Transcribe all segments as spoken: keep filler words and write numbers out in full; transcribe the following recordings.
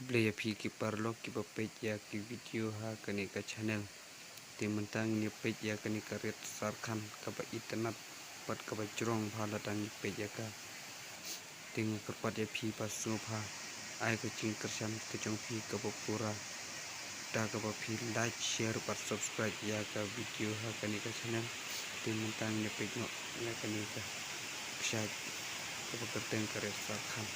Khublei ïa phi ki paralok kiba peit ïa ki video ha kane ka channel. Te mynta ngin ïa peit ïa kane ka riat sarkhan kaba itynnad bad kaba jrong bha lada ngi peit ïa ka. Te nga kyrpad ïa phi ba sngewbha ai ka jingkyrshan ka jong phi kaba pura da kaba phi like, share bad subscribe ïa ka video ha kane ka channel. Te mynta ngin ïa peit noh ïa kane ka kshaid kaba kyrteng ka riat sarkhan.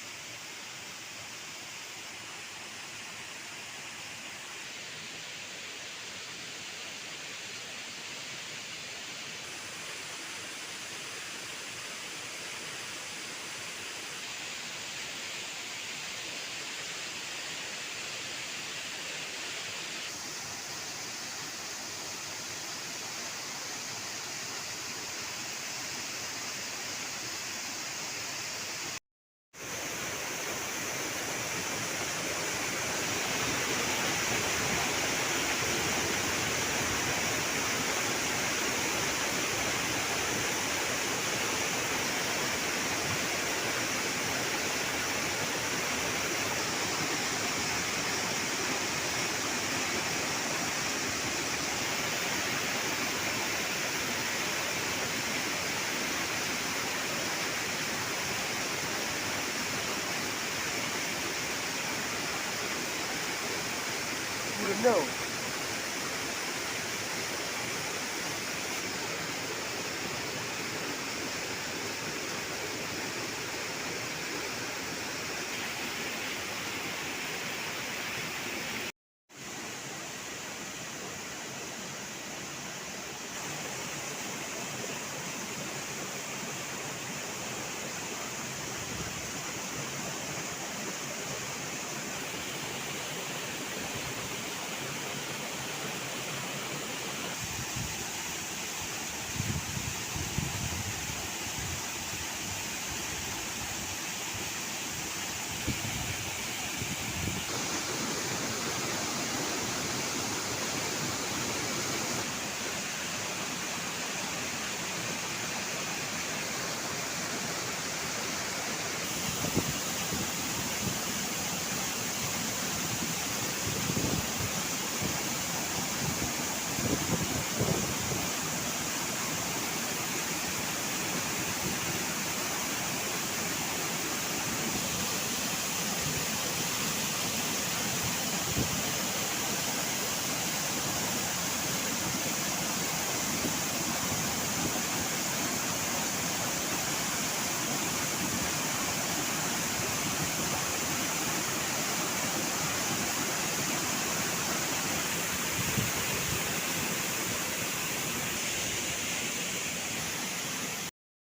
You don't know.